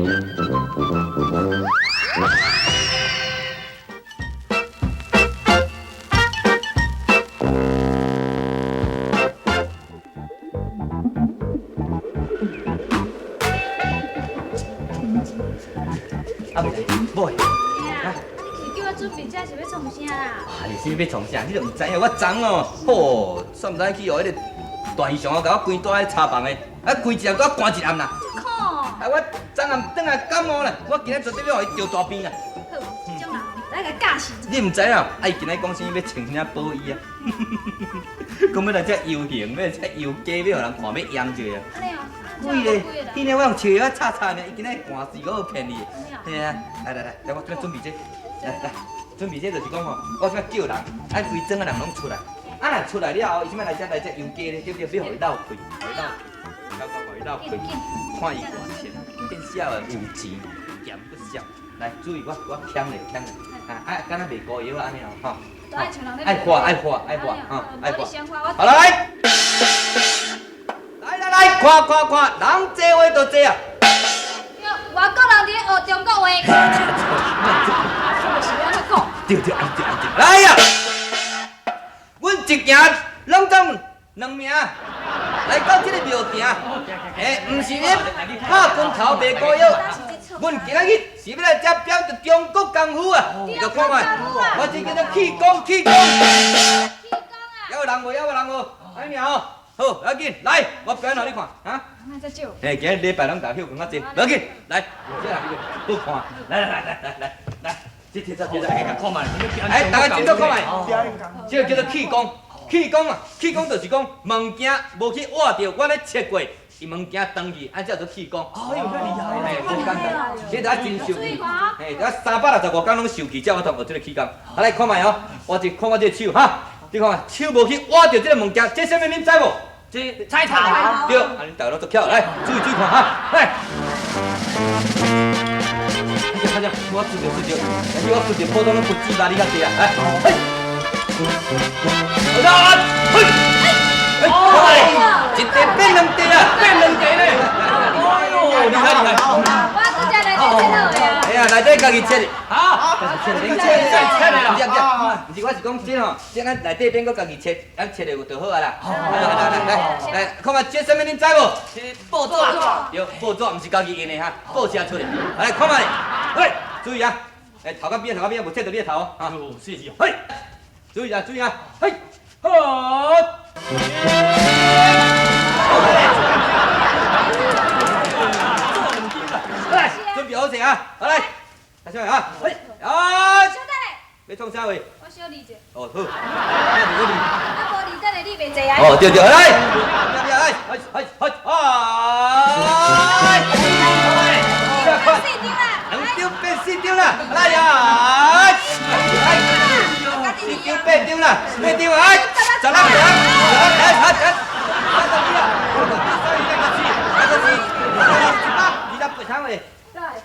啊，无，啊，你叫我准备这是欲创啥啦？啊，你是欲创啥？你都毋知影，我昨哦，吼，煞毋知去予彼个大和尚哦，共我关蹛彼茶房的，啊，关一暗，搁关一暗啦。这苦。啊，我昨暗转来感冒啦，我今仔绝对欲予伊著大病啦。好，这种人来共教训。你毋知影，啊，伊今仔讲啥物欲穿啥宝衣啊？讲欲来遮游行，欲来遮游街，欲予人看，欲验一下。按呢哦。鬼咧！彼暝我用笑药仔擦擦尔，伊今仔寒死，阁有骗你。嘿啊，来来来，来我这准备这，来来，准备这就是讲吼，我这叫人，啊规庄的人拢出来，啊若出来了后，伊啥物来遮来遮游街咧，对不对？欲予伊斗开，予伊斗，斗斗予伊斗开，看伊偌钱，变痟的有钱，嫌阁痟。来，注意我我牵咧牵咧，啊啊，敢若卖膏药按呢哦，吼。爱画爱画爱画，哈，爱画。好来。来来来，看看看，人济话就济啊！对，外国人伫咧学中国话。是按呢讲。对对对对，来呀！阮一行拢总两名，来到这个庙埕，欸，毋是咧拍拳头卖膏药，阮今仔日是欲来遮表演中国功夫啊！你看觅，我这叫做气功，气功。气功啊！犹有人无？犹有人无？按呢哦。好，无要紧，来，我表演予你看，哈。莫遮少。嘿，今日礼拜拢大休困较济，无要紧，来，这来好看，来来来来来来来，这这这这，看觅，哎，大家真做看觅，这个叫做气功，气功啊，气功就是讲物件无去挖著，我咧切过，伊物件断去，按叫做气功。哦，哟，遐厉害，嘿，真简单，这得真受气，嘿，得365工拢受气，才有法度学这个气功。好，来看觅哦，我这看我这个手哈。你看，手无去挖著这个物件，这啥物恁知无？这菜头。对，啊，恁大家拢足巧，来，注意注意看哈，来。快点，我出著出著，但是我出著普通的骨子吧，你较济啊，来，嘿，好啦，嘿，哎，一块变两块啊，变两块咧。哎呦，厉害厉害。我拄才内底切好的啊。哎呀，内底家己切的。啊，切的，切切的啦。毋是毋是，毋是，我是讲这吼，这咱内底变阁家己切，咱切的就好啊啦。来来来来来，看觅这啥物恁知无？这报纸。对，报纸毋是家己印的哈，报社出的。来看觅，嘿，注意啊！哎，头壳边，头壳边，无切著你的头哦。啊，谢谢。嘿，注意啊，注意啊，嘿，好。来，准备好势啊！好来，开始啊！嘿，啊！稍等下。欲创啥话？我小离者。哦，好。啊，无离，等下你袂坐啊。哦，对对，来，来来，来，来，来，来，四张啦，两张变四张啦，来呀，来，四张八张啦，八张哎，十六张，来来来来，三十二啊，三十二，128张话。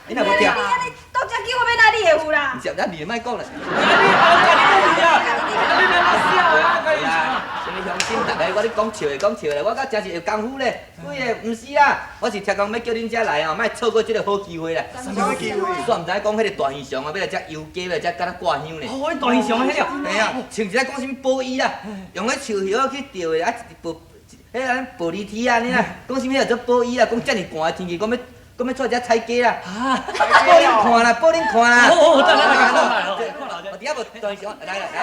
你若无听？你按呢当遮久，我欲哪里会有啦？毋是，咱你莫讲啦。你后家己讲啊！你那么痟的啊，家己。啥物乡亲，逐个我咧讲笑的，讲笑的，我阁真是会功夫咧。鬼个，毋是啦，我是听讲欲叫恁遮来哦，莫错过这个好机会啦。啥物机会？煞毋知影讲彼个大和尚啊，欲来遮游街，欲来遮敢若挂香呢。哦，彼大和尚彼个。嘿啊，穿一个讲啥物宝衣啦，用彼树叶去钓的啊，一玻，彼个玻璃铁啊，你啦，讲啥物叫做宝衣啦，讲遮尔寒的天气，讲欲。讲欲出来遮采鸡啦，报恁看啦，报恁看啦。哦，等等等等，我伫遐无大和尚，来来来，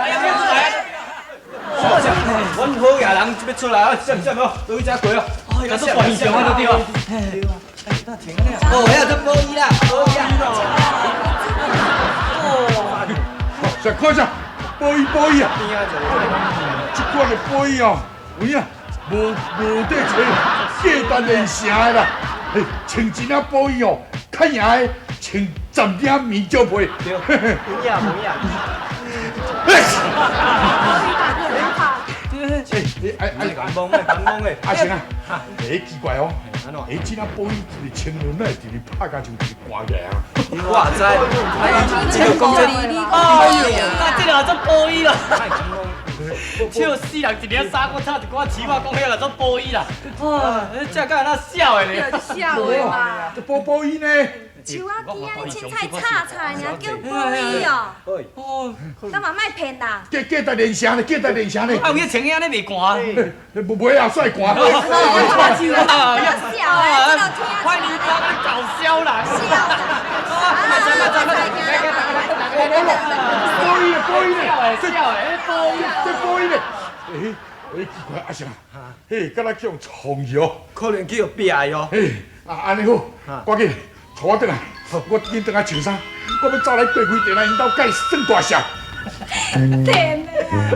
阮好野人欲出来啊，闪闪哦，落去遮过哦。哎，做大和尚啊，对啊。对啊，哎，那停啊。哦，彼个做宝衣啦，宝衣啊。哦，来看一下，宝衣宝衣啊。这款的宝衣哦，有影无无得揣，价值连城的啦。嘿，穿一领宝衣哦，较赢的穿10领棉罩被。对，有影无影。哎，哎哎，懵的，懵的。阿成啊，哎，奇怪哦，哎，这领宝衣一个穿落，哪会直直拍甲像一个寒起来啊？我知，哎，这个讲这，哎呦，那这个做宝衣啦。笑死人！一领衫，阁插一寡旗仔，讲彼个做宝衣啦。哇，这敢若痟的呢？痟的嘛。这宝宝衣呢？樹仔枝仔，你凊彩插插爾，叫保伊哦。哦，敢嘛莫騙人。价价值连城咧，价值连城咧。啊，有影穿遐咧袂寒。无袂啊，帅寒。笑啊！欢迎光临搞笑啦！笑啦！保伊咧，保伊咧，笑的，保伊，这保伊咧。欸，欸，奇怪，阿成，嘿，敢若去予创去哦？可能去予壁的哦。嘿，啊，按呢好，赶紧带我转来，我紧转来穿衫，我欲走来过开店来𪜶兜共伊算大数。天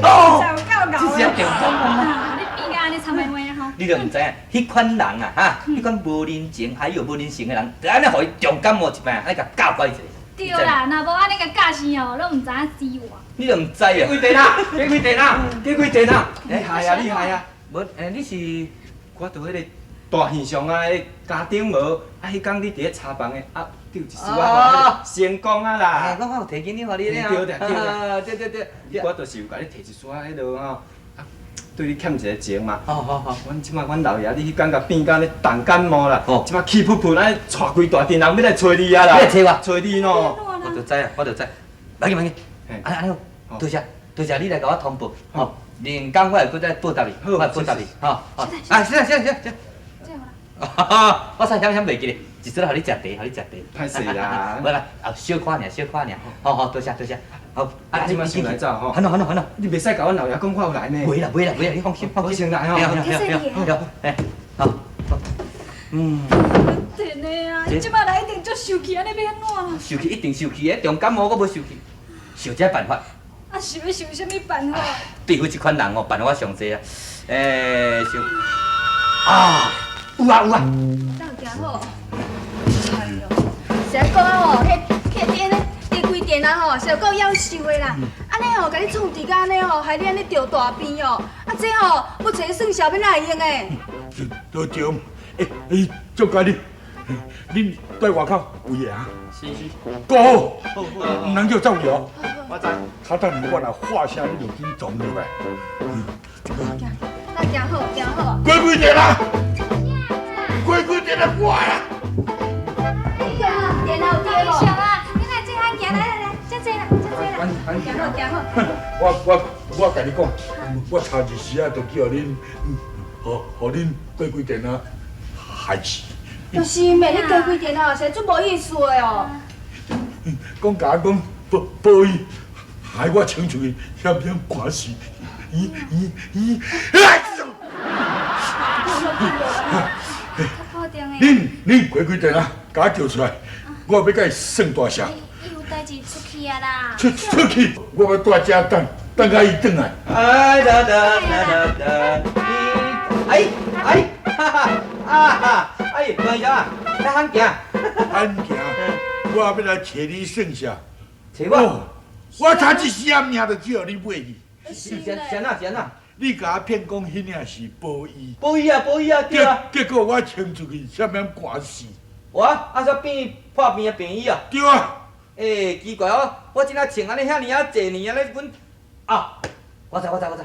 啊！就够这是重感冒啊！你变甲按呢参话话吼？你就毋知影，彼款人啊，哈，彼款无人情还有无人性的人，就按呢予伊重感冒一摆，按呢共教乖一下。对啦，若无按呢共教死哦，拢毋知影死活。你就毋知啊？加几电啊？加几电啊？加几电啊？厉害啊！厉害啊！无，欸，你是我伫彼个大现象啊，彼家长无啊，彼工你伫咧查房的啊，丢一丝仔成功啊啦！我有提醒你，予你咧对对对对对，我就是有共你提一丝仔彼落吼，啊，对你欠一个情嘛。好好好，阮这摆阮老爷，你彼工共变甲咧重感冒啦，这摆气噗噗，咱带规大阵人欲来揣你啊啦！欲来揣我？揣你喏！我就知啊，我就知。莫紧莫紧，按呢好，多谢多谢你来共我通报，吼，明工我会阁再报答你，我会报答你，吼。啊，是啊是啊是啊是。我煞啥啥袂记咧，一撮予你食茶，予你食茶。歹势啦。无啦，啊，小可尔，小可尔。好好，多谢多谢。好，啊，這擺先來走吼。好喏好喏好喏。你袂使共阮老爷讲我有來呢。袂啦袂啦袂啦，你放心放心。我先來吼。對對對，哎，好。嗯。真的啊，這擺來一定足受氣，按呢欲按怎？受氣一定受氣的，重感冒閣無受氣，想這辦法。啊，是欲想啥物辦法？對付這款人哦，辦法上濟啊。欸，想啊。有啊有啊。當行好。哎喲，是按讲啊吼，彼彼咧加几电啊吼，是有够夭寿的啦。按呢吼，共你创治甲按呢吼，害你按呢著大病哦。啊，这吼欲揣算数欲哪会用的？对对，欸欸，赵家你，恁蹛外口有闲啊？是是。顾好，毋通叫走去哦。我知。较等下我若喊声，你就紧撞入来。那行好，行好。过几电啊？过几电啊？我啦。哎呀，电脑对无？啊，你来这汉行，来来来，遮坐啦，遮坐啦。行好，行好。我共你讲，我差一时仔就叫恁，予恁过几电啊害死。就是嘛，你加几电啊，实在足无意思的哦。讲共我讲保保伊，害我穿出去险险寒死。咦咦咦！哎！恁恁过几电啊，共我叫出来，我欲共伊算大数。伊有代志出去啊啦。出出去，我欲蹛遮等，等到伊转来。哎哒哒哒哒哒，哎哎，哈哈啊哈，哎，关医生啊，来罕行。罕行，我欲来揣你算数。揣我？我差一丝仔命就叫你买去。是是按怎是按怎？你共我骗讲彼领是保衣。保衣啊，保衣啊，对啊。结果我穿出去，啥物寒死。我啊，煞变破病的病衣啊。对啊。欸，奇怪哦，我这领穿按呢遐尔仔济年啊咧，阮啊，我知我知我知，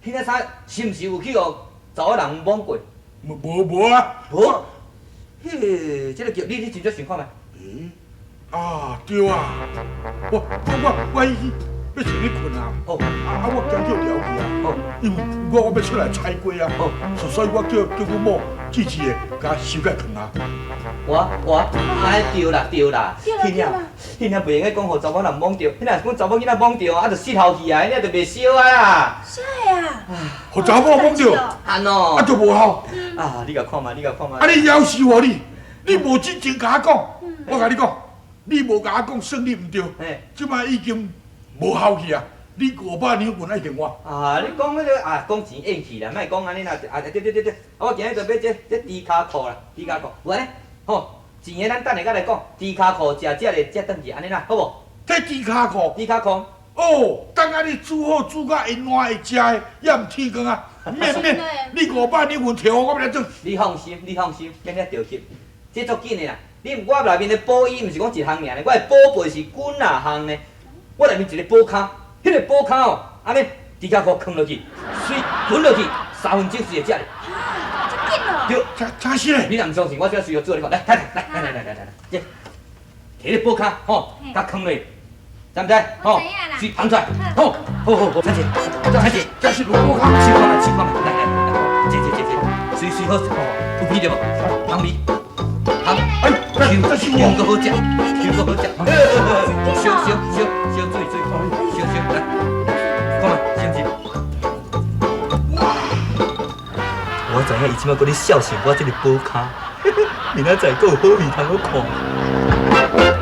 彼领衫是毋是有去予查某人摸过？无无啊。无。嘿，这个叫你，你真正想看觅？欸，啊对啊，我我我我欲穿咧困啊，啊我惊叫撩去啊，因为我欲出来采瓜啊，所以我叫叫阮某姊姊的共我收起来囥啊。我我，哎对啦对啦，彼领彼领袂用该讲予查某人摸著，彼若讲查某囡仔摸著，啊就失效去啊，彼领就袂烧啊啦。啥啊？予查某摸著，安喏，啊就无效。啊，你共看觅，你共看觅。啊你夭寿哦你，你无真正共我讲，我共你讲，你无共我讲，算你毋对。这摆已经无效去啊！你500两银爱还我。啊，你讲彼个啊，讲钱演戏啦，莫讲按呢啦，啊对对对对，啊我今日就买这这猪跤裤啦，猪跤裤，有按呢？吼，钱的咱等下阁来讲，猪跤裤食食咧，才转去，按呢啦，好无？这猪跤裤。猪跤裤。哦，等下你煮好煮甲会烂会食的，犹毋天光啊！免免，你500两银提予我，我欲来转。你放心，你放心，免遐著急，这足紧的啦。你我内面的保衣毋是讲一项尔呢，我的宝贝是几若项呢。我内面一个宝坩，彼个宝坩哦，按呢猪跤裤囥落去，水滚落去，3分钟就会食咧。啊，遮紧哦！对，真真是嘞！你若毋相信，我这随予做你看，来，来来来来来来来，这，提個寶跤吼，共囥落，知毋知？吼，水捧出來，好，好好好，陳姐，陳姐，這是羅寶跤，試看覓，試看覓，來來來，坐坐坐坐，水水好，有味著無？香味，香，哎，這是香閣好食，香閣好食，燒燒燒燒水水，燒燒來，看覓，先入。我知影伊這擺閣咧笑想我這个寶跤，明仔載閣有好戲通好看。